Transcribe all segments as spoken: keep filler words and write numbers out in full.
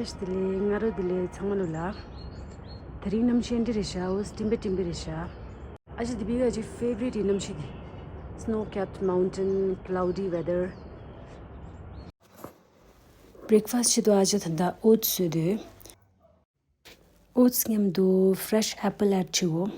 བདེ་ལེགས། ང་རོ་བདེ་ལེགས་ཚང་མ་ལོ་ལ། དེ་རིང་གནམ་གཤིས་འདི་རེད་ཤག་འོ་སྤྲིན་པ་སྤྲིན་པ་རེད་ཤག་ཨ་ཅེ་དེ་བི་ག་ཅི་ཕེ་ཝ་རིཊ་ཡི་གནམ་གཤིས་དེ། Snow capped mountain, cloudy weather. བྷི་རེག་ཕ་སི་ཆེད་དུ་ཨ་ཅེ་ད་ལྟ་ཨོ་ཊི་སི་བཟོས་འདུག་ཨོ་ཊི་སི་མཉམ་དུ་ཕི་རེ་ཤི་ཨེ་པལ་ཨེཌ་བྱེད་དགོས།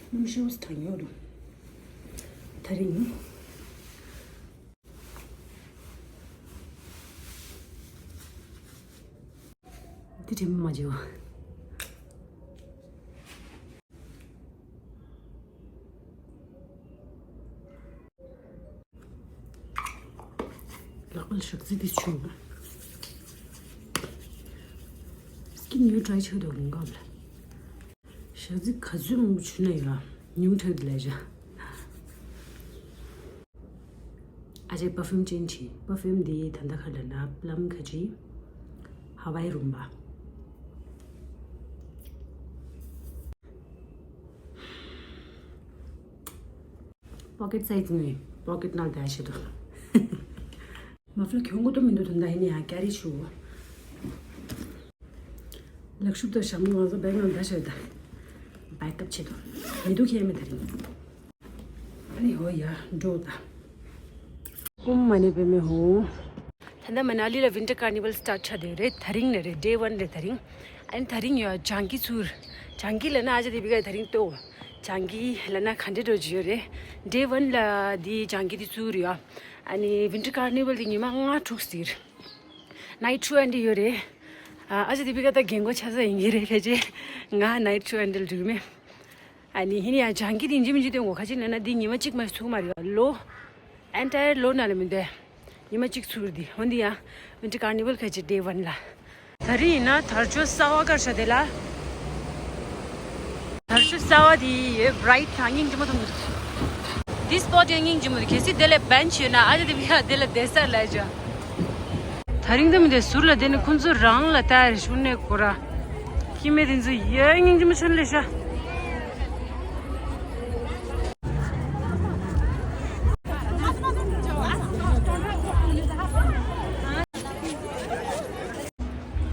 གནམ་གཤིས་དྲག་ཡོད་འདུག་དེ་རིང་འདི་དྲན་མ་བརྗེད་པ། ལག་པ་ལ་ཞག་རྩི་འདི་བྱུང་། སྐྱིན་ཡོད་ཊ་རའི་ཆགས་འདུག་དགུན་ཁ་ལ། ཞག་རྩི་ག་ཚོད་མང་པོ་བྱུང་ན་ཡང་ཉུང་དྲགས་འདུག་ལབ་བྱས། ཨ་ཅེ་པར་ཕིའུམ་ཅན་བྱས། པར་ཕིའུམ་འདི་ད་ལྟ་ག་རེ་ལབ་ན་པི་ལམ་ག་ཅི། ཧ་ཝའི་རུམ་པ། པོ་ཀེཊ་སའིཛ་ནས་པོ་ཀེཊ་ནང་བསྡད་བྱས་འདུག་མ་ཕི་ལ་གྱོན་དགོས་དོན་མི་འདུག་ད་ལྟ་ཡིན་ན་ཡང་ཀེ་རི་བྱེད་དགོས། ལག་ཤུབས་དང་ཞྭ་མོ་ང་ཚོ་བེག་ནང་བསྡད་བྱས་ད། བེག་ཨབ་བྱེད་དགོས། མི་འདུག་ཁྱད་མེད་དེ་རིང་། ཨ་ནི་ཧོ་ཡ་འགྲོ་ད། ཨོཾ་མ་ཎི་པདྨེ་ཧཱུྃ། ད་ལྟ་མ་ན་ལི་ལ་ཝིན་ཊར་ཀར་ནི་ཝལ་སི་ཊར་ཆགས་བསྡད་རེད། དེ་རིང་ནས་རེད། ཌེ་ཝན་རེད་དེ་རིང་། ཨ་ནི་དེ་རིང་ཡོད་ལྗང་གི་ཚུར། ལྗང་གི་ལབ་ན་ཨ་ཅེ་དེ་བི་ག་དེ་རིང་ལྟོས། ལྗང་གི་ལབ་ན་ག་འདྲ་འགྲོ་གི་ཡོད་རེད། ཌེ་ཝན་ལ་འདི་ལྗང་གི་འདི་ཚུར་ཡོད། ཨ་ནི་ཝིན་ཊར་ཀར་ནི་ཝལ་འདི་ཉི་མ་ལྔ་དྲུག་ཟེར། ནའིཊ་ཤོ་ཨེ་འདྲ་ཡོད་རེད། ཨ་ཅེ་དེ་བི་ག་ད་རྒན་གོག་ཆགས་ས་ཡིན་གྱི་རེད་ཕལ་ཆེར། ང་ནའིཊ་ཤོ་ཨེ་འདྲ་འགྲོ་གི་མེད། ཨ་ནི་ཧི་ནི་ཡང་ལྗང་གི་དེ་ཡིན་གཅིག་མིན་གཅིག་སྟོན་དགོས། ག་ཅི་ལབ་ན་འདི་ཉི་མ་གཅིག་མ་ཚུགས་མ་རེད་ལོ། ཨེན་ཊ་ཡར་ལོ་ནང་ལ་མི་འདུག་ཉི་མ་གཅིག་ཚུགས་རེད་འདི། འོན་ཏེ་ཡང་ཝིན་ཊར་ཀར་ནི་ཝལ་ག་ཅི་ཌེ་ཝན་ལ། དེ་རིང་ཡིན་ན་དར་ལྕོག་གསར་པ་ག་རེ་ཆགས་བསྡད་ལ། དར་ལྕོག་གསར་པ་དེ་ཡོད་བྷི་རའིཊ་དང་སྙིང་རྗེ་མོ་མཐོང་གི་འདུག་འདི་སི་པོཊ་ཡང་སྙིང་རྗེ་མོ་འདུག་གལ་སྲིད་དེ་ལ་བེན་ཆི་ཡོད་ན་ཨ་ཅེ་དེ་བི་ག་དེ་ལ་བསྡད་ས་ལབ་བྱས། དེ་རིང་ད་མི་དེ་ཟུར་ལ་བསྡད་ནས་ཁོང་ཚོ་རང་ལ་ལྟ་རེ་ཤུ་ནས་གོ་ར། ཁྱི་མེད་དེ་ཚོ་ཡ་སྙིང་རྗེ་མོ་ཆོན་ལེ་ཤ།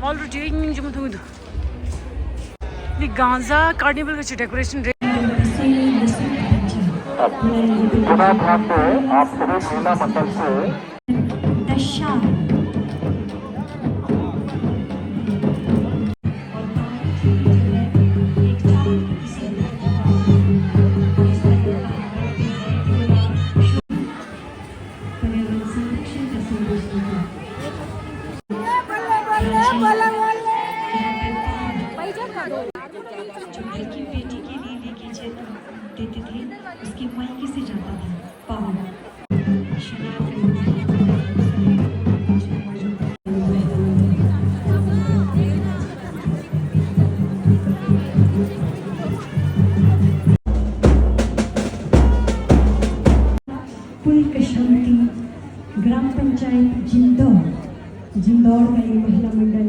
མོལ་རུ་དེ་སྙིང་རྗེ་མོ་མཐོང་གི་འདུག་འདི་གང་ཟག་ཀར་ནི་ཝལ་ག་ཅི་ཌེ་ཀོ་རེ་ཤན་རེད། जनार्दन आप सभी महिला मंडल से दशा। पर्यावरण संरक्षण का संदेश देती है। जो घर की बेटी के लिए लेके चलते थे, उसके मायके से जाता था। पावन। पुल कशमती, ग्राम पंचायत जिंदौर, जिंदौर का ये महिला मंडल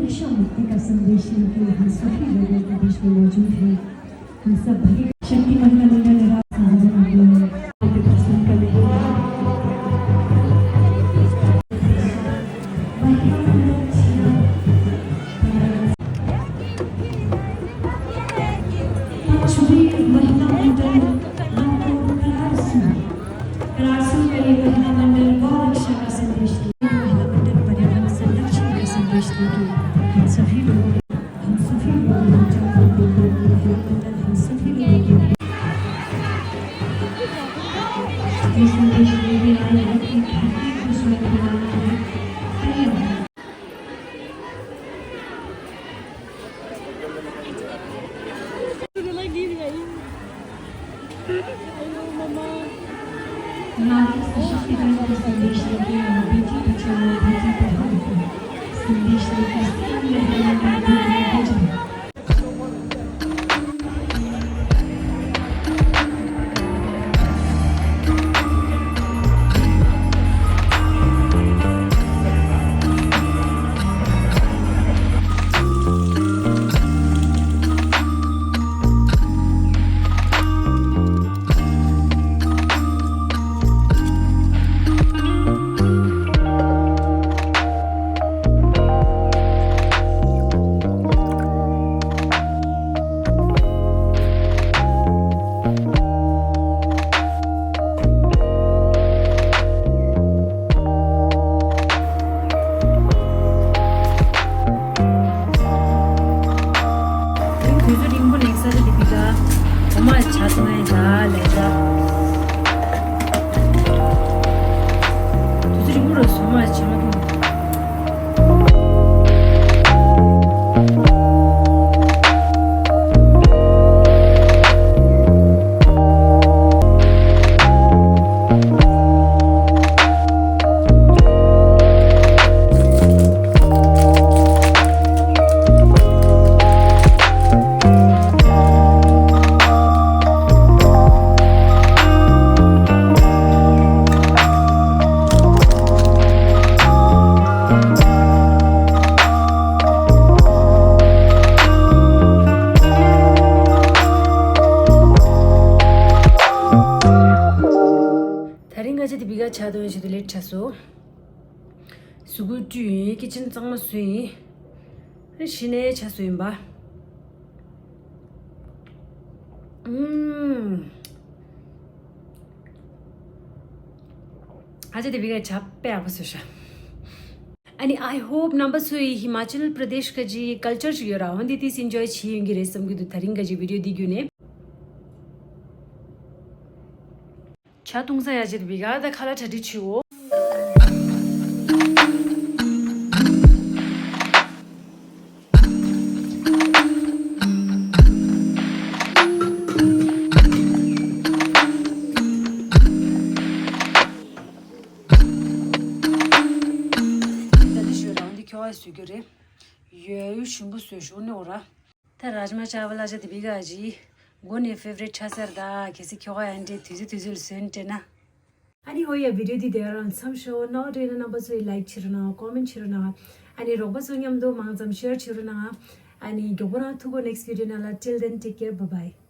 नशा मुक्ति का संदेश लेके हम सभी लोगों के बीच में मौजूद है। हम सब भाई शक्ति महिला मंडल राज साहब आपके प्रस्तुत करने के लिए। पांचवी महिला मंडल रामपुर करारसू। करारसू का ये महिला मंडल गौ रक्षा का संदेश देती है। महिला मंडल पर्यावरण संरक्षण का संदेश देती है। हम सभी लोगों हम सभी लोगों को जागरूक करने के लिए हम सभी लोगों को ये संदेश देने आए हैं कि धरती को स्वर्ग बनाना है। पर्यावरण नारी सशक्तिकरण का संदेश देते हैं, बेटी बचाओ, बेटी पढ़ाओ का संदेश བཟོ། གཟུགས་པོ་བཀྲུས་ཡིན། ཀི་ཅན་གཙང་མ་བཟོས་ཡིན། གཞི་ནས་ཇ་བཟོས་ཡིན་པ། ཨུམ། ཨ་ཅེ་དེ་བི་ག་ཇ་དཔེ་ཡག་པོ་བཟོས་ཤག་ཨ་ནི་I hope རྣམ་པ་ཚོ་ཡི་ཧི་མ་ཅལ་པྲ་དེཤ་ག་ཅི་ཀལ་ཅར་ཞིག་ཡོད་ར། འོན་ཏེ་དེ་སི་ཨེན་ཇོའི་བྱེད་ཡོང་གི་རེད་བསམ་གི་འདུག་ད་རིང་ག་ཅི་བི་ཌི་ཡོ་འདི་བརྒྱུད་ནས། ཇ་བཏུང་ས་ཡ་ཅེ་དེ་བི་ག་ད་ཁ་ལག་གྲ་སྒྲིག་བྱེད་འོ། ད་འདི་ཞོ་རང་འདི་ཁྱོ་བ་བཟོས་རྒྱུ་རེད། ཡོད་ཡོད་ཞིམ་པོ་བཟོས་ཞོ་ནི་འོ་ར། ད་རཱཇ་མ་ཅ་ཝལ་ལ་ཅ་དེ་བི་ག་ཨ་ཅི། མགོ་ནས་ཕེ་ཝ་རི་ཊི་ཆགས་ཚར་ད། གལ་སྲིད་ཁྱོ་ག་ཡང་འདྲེ་དུས་ཚོད་དུས་ཚོད་ལ་བཟོས་ནས་སྤྲད་ན། ཨ་ནི་ཧོ་ཡ་བི་ཌི་ཡོ་འདི་དེ་རང་མཚམས་ཞོ་ནོ་དྲན་ན་རྣམ་པ་ཚོ་ཡི་ལའིཀ་བྱེད་རོགས་གནང་། ཀོ་མེན་ཊི་བྱེད་རོགས་གནང་། ཨ་ནི་རོགས་པ་ཚོ་མཉམ་དུ་མང་ཙམ་ཤེར་བྱེད་རོགས་གནང་། ཨ་ནི་མགྱོགས་པོ་རང་ཐུག་གོ་ནེག་སི་ཊི་བི་ཌི་ཡོ་ནང་ལ། Till then, take care, bye bye.